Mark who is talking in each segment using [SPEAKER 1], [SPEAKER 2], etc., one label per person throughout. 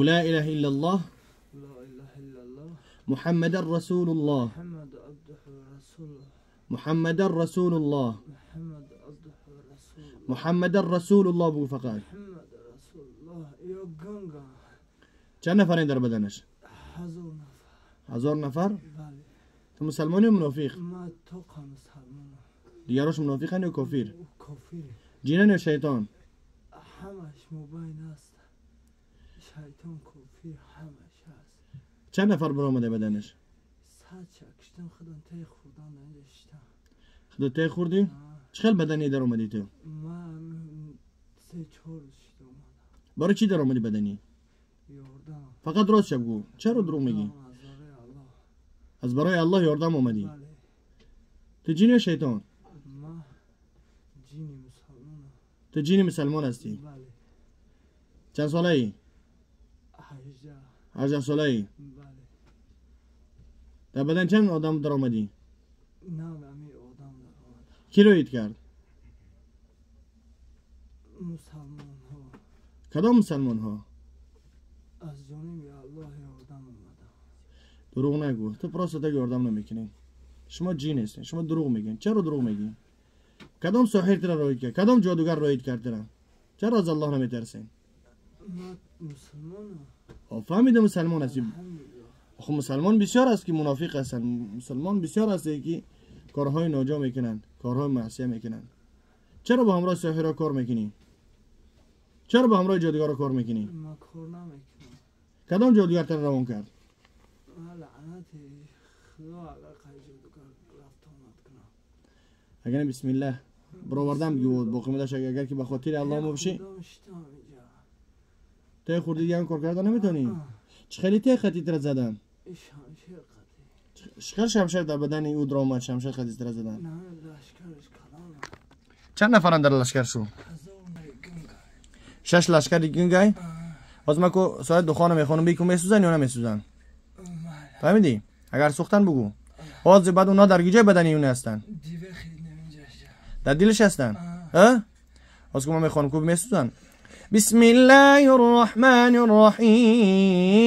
[SPEAKER 1] لا اله الا الله.
[SPEAKER 2] لا اله الا الله.
[SPEAKER 1] محمد رسول الله.
[SPEAKER 2] محمد عبده ورسوله.
[SPEAKER 1] محمد رسول الله.
[SPEAKER 2] محمد عبده ورسوله.
[SPEAKER 1] محمد رسول الله بگو فقط.
[SPEAKER 2] محمد رسول الله. یا گنگا.
[SPEAKER 1] چند نفر در بدنش؟
[SPEAKER 2] 1000 نفر.
[SPEAKER 1] 1000 نفر؟
[SPEAKER 2] بله.
[SPEAKER 1] تو مسلمانی یا منافق؟
[SPEAKER 2] ما تو مسلمانم.
[SPEAKER 1] دیگراش منافقن یا کافر؟
[SPEAKER 2] کافر.
[SPEAKER 1] جنن یا شیطان؟
[SPEAKER 2] همش مبین است. شیطان کافر همش هست.
[SPEAKER 1] چند نفر برآمده بدنش؟
[SPEAKER 2] 100 کشتم خودم تی خوردم نشتم.
[SPEAKER 1] خودت تی خوردی؟ چه بدنی در اومدی تو؟
[SPEAKER 2] من 3-4 شد اومدم.
[SPEAKER 1] برای چی در اومدی بدنی؟
[SPEAKER 2] یاردم.
[SPEAKER 1] فقط راست بگو. چرا دروغ میگی؟ از برای الله یاردم اومدی.
[SPEAKER 2] بله.
[SPEAKER 1] تو جن یا شیطان؟
[SPEAKER 2] ما جنی مسلمانم.
[SPEAKER 1] تو جنی مسلمان هستی؟
[SPEAKER 2] بله.
[SPEAKER 1] چند ساله ای؟
[SPEAKER 2] 18.
[SPEAKER 1] 18 ساله ای؟
[SPEAKER 2] بله.
[SPEAKER 1] در بدن چند آدم در آمدی؟
[SPEAKER 2] نه همی آدم در آمد.
[SPEAKER 1] کی رویت کرد؟
[SPEAKER 2] مسلمان ها.
[SPEAKER 1] کدام مسلمان ها؟
[SPEAKER 2] از جانب الله یاردم آمدم.
[SPEAKER 1] دروغ نگو. تو پراست تا یاردم نمیکنی. شما جین هستین. شما دروغ میگین. چرا دروغ میگی؟ کدام ساحر ترا رویت کرد؟ کدام جادوگر رویت کرد ترا؟ چرا از الله نمیترسین؟
[SPEAKER 2] ما مسلمانم.
[SPEAKER 1] فهمیدم مسلمان هستی. خب مسلمان بسیار است که منافق هستند. مسلمان بسیار است که کارهای ناجا میکنند، کارهای معصیه میکنند. چرا با همراه ساحرا کار میکنی؟ چرا با همراه جادوگرا کار میکنی؟
[SPEAKER 2] ما کار نمیکنم.
[SPEAKER 1] کدام جادوگر تر روان کرد؟
[SPEAKER 2] ما لعنت خدا علیه جادوگر رفت آمد کنم.
[SPEAKER 1] اگر بسم الله برآوردم بگو باقی مدش اگر که به خاطر الله ما بشی. تی خوردی دیگه کار کردن نمیتونی؟ چه خیلی تی خطی تر زدن؟
[SPEAKER 2] شمشیر قطی.
[SPEAKER 1] شکر شمشیر در بدن او در آمد شمشیر خطی تر زدن.
[SPEAKER 2] نه لشکرش کلام.
[SPEAKER 1] چند نفرن در لشکر شو؟ 6 لشکر گنگای؟ باز ما کو ساعت دخان میخوانم بیکو میسوزن یا نمیسوزن؟ فهمیدی؟ اگر سوختن بگو. باز بعد اونا در گیجه بدنی اون هستن. در دلش هستن. ها؟ باز کو ما میخوانم کو میسوزن. بسم الله الرحمن الرحیم.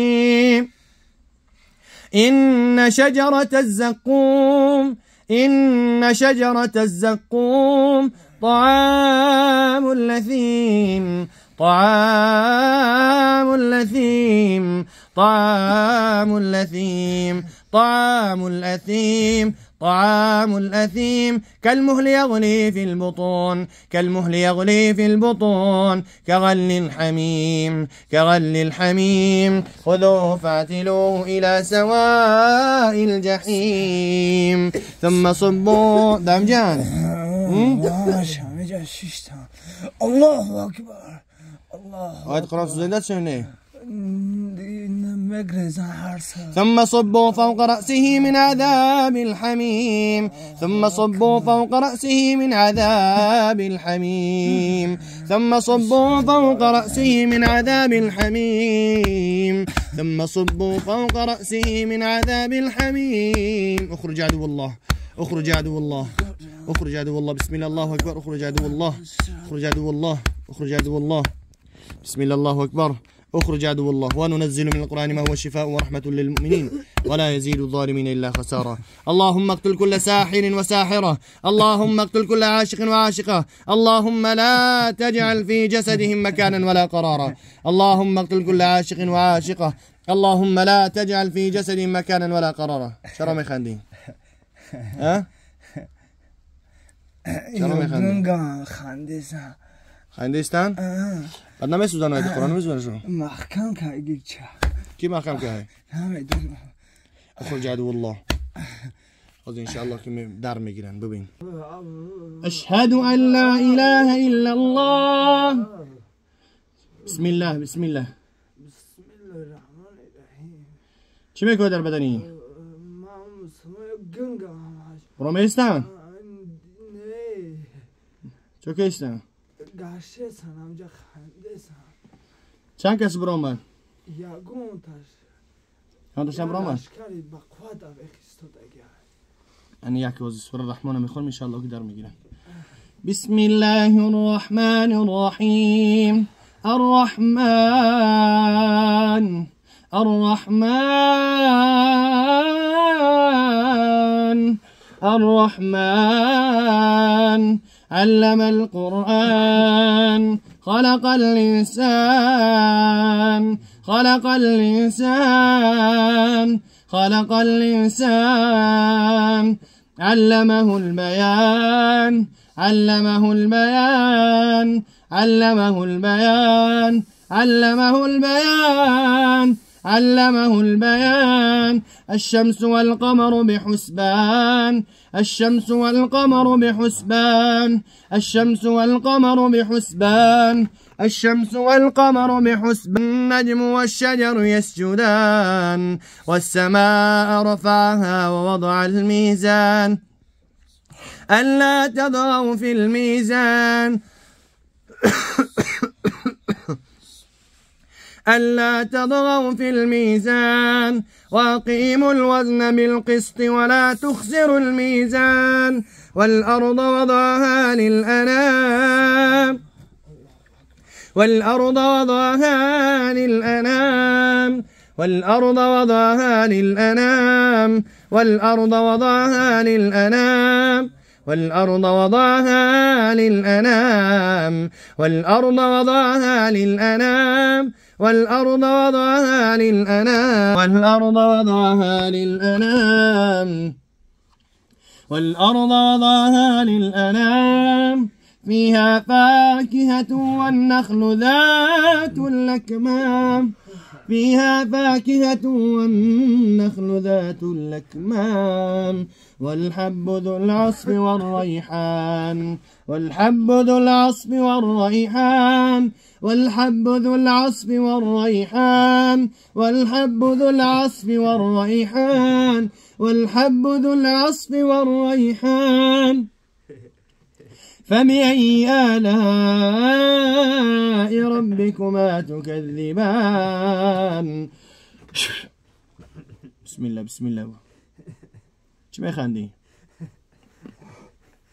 [SPEAKER 1] إن شجرة الزقوم، إن شجرة الزقوم طعام الأثيم، طعام الأثيم، طعام الأثيم، طعام الأثيم، طعام الأثيم، كالمهل يغلي في البطون، كالمهل يغلي في البطون، كغلي الحميم، كغلي الحميم، خذوه فاعتلوه إلى سواء الجحيم، ثم صبوا. دم جان.
[SPEAKER 2] الله أكبر. الله.
[SPEAKER 1] آية قرآن سوزندت شنو؟
[SPEAKER 2] ثم
[SPEAKER 1] صبوا فوق رأسه من عذاب الحميم، ثم صبوا فوق رأسه من عذاب الحميم، ثم صبوا فوق رأسه من عذاب الحميم، ثم صبوا فوق رأسه من عذاب الحميم. اخرج عدو الله، اخرج عدو الله، اخرج عدو الله. بسم الله الله أكبر. اخرج عدو الله، اخرج عدو الله، اخرج عدو الله. بسم الله الله أكبر. اخرج عدو الله. وننزل من القرآن ما هو شفاء ورحمة للمؤمنين ولا يزيد الظالمين إلا خسارة. اللهم اقتل كل ساحر وساحرة، اللهم اقتل كل عاشق وعاشقة، اللهم لا تجعل في جسدهم مكانا ولا قرارا. اللهم اقتل كل عاشق وعاشقة، اللهم لا تجعل في جسدهم مكانا ولا قرارا. چرا میخندی؟ ها؟ چرا میخندی؟ خندیستن؟ بعد نمیسوزن آیت قرآن نمیسوزن شو؟
[SPEAKER 2] محکم که گیچه.
[SPEAKER 1] کی محکم که؟
[SPEAKER 2] نمیدونم.
[SPEAKER 1] اخرج عدو الله. باز انشاءالله که در میگیرن. ببین. اشهد ان لا اله الا الله. بسم الله بسم الله.
[SPEAKER 2] بسم الله الرحمن الرحیم.
[SPEAKER 1] چی میکنی در بدنی؟ برو میستن؟
[SPEAKER 2] نه.
[SPEAKER 1] چه کیستن؟
[SPEAKER 2] گشتن همجا خندیستن.
[SPEAKER 1] چند کس برآمد؟
[SPEAKER 2] یگون تاش.
[SPEAKER 1] یگون تاش برآمد؟
[SPEAKER 2] لشکری با قوت اوخیستادگی.
[SPEAKER 1] أنا یک وزی سوره الرحمن میخوام انشاءالله که در میگیرم. بسم الله الرحمن الرحیم. الرحمن الرحمن الرحمن علم القرآن خلق الإنسان خلق الإنسان خلق الإنسان علمه البيان علمه البيان علمه البيان علمه البيان علمه البيان الشمس والقمر بحسبان الشمس والقمر بحسبان الشمس والقمر بحسبان الشمس والقمر بحسبان النجم والشجر يسجدان والسماء رفعها ووضع الميزان ألا تطغوا في الميزان ألا تطغوا في الميزان وأقيموا الوزن بالقسط ولا تخسروا الميزان والأرض وضعها للأنام والأرض وضعها للأنام والأرض وضعها للأنام والأرض وضعها للأنام والأرض وضعها للأنام والأرض وضعها للأنام والأرض وضعها للأنام والأرض وضعها للأنام والأرض وضعها للأنام فيها فاكهة والنخل ذات الأكمام فيها فاكهة والنخل ذات الأكمام والحب ذو العصف والريحان والحب ذو العصف والريحان والحب ذو العصف والريحان والحب ذو العصف والريحان والحب ذو العصف والريحان فبأي آلاء ربكما تكذبان. بسم الله بسم الله. چی میخندی؟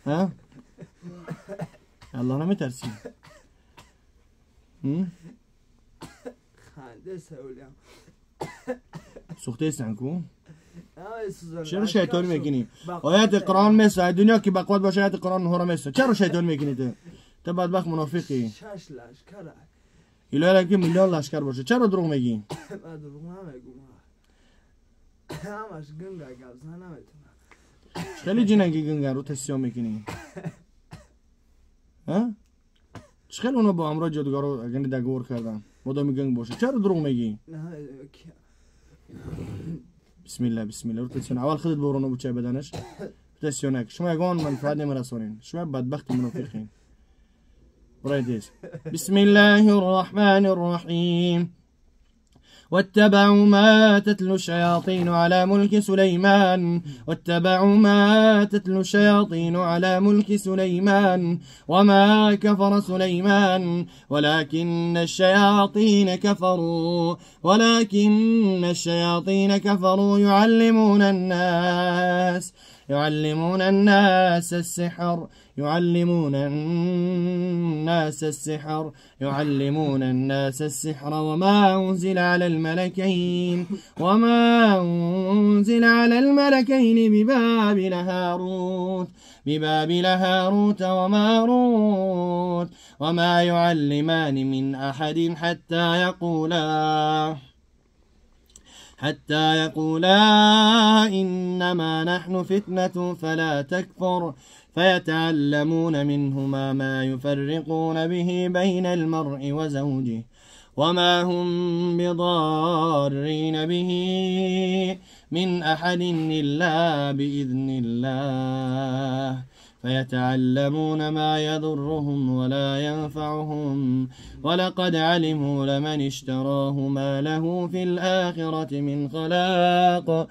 [SPEAKER 1] ها؟ الله نمیترسی؟
[SPEAKER 2] خنده سولیم.
[SPEAKER 1] سوخته سنکو؟ چرا شیطان میکنی؟ آیات قرآن مثل دنیا که بقوت باشه آیات قرآن هورا مثل. چرا شیطان میکنی تو؟ تو بدبخت منافقی.
[SPEAKER 2] شش لشکر.
[SPEAKER 1] ایلا که میلیون لشکر باشه. چرا دروغ میگی؟
[SPEAKER 2] من دروغ نمیگم. همش گنگا گپ زن نمیتونم.
[SPEAKER 1] خیلی جنگی گنگا رو تسیا میکنی. ها؟ خیلی اونا با امرا جادوگارو اگه دگور کردن. مدام گنگ باشه. چرا دروغ میگی؟ بسم الله بسم الله. روتاسیون اول خودت برونو بچه بدنش. روتاسیونک شما یگان منفعت نمیرسونین. شما بدبخت منافقین. برای دیز. بسم الله الرحمن الرحیم. واتبعوا ما تتلو الشياطين على ملك سليمان واتبعوا ما تتلو الشياطين على ملك سليمان وما كفر سليمان ولكن الشياطين كفروا ولكن الشياطين كفروا يعلمون الناس السحر يعلمون الناس السحر يعلمون الناس السحر وما أنزل على الملكين وما أنزل على الملكين ببابل هاروت وماروت وما يعلمان من أحد حتى يقولا إنما نحن فتنة فلا تكفر فيتعلمون منهما ما يفرقون به بين المرء وزوجه وما هم بضارين به من أحد إلا بإذن الله فيتعلمون ما يضرهم ولا ينفعهم ولقد علموا لمن اشتراه ما له في الآخرة من خلاق.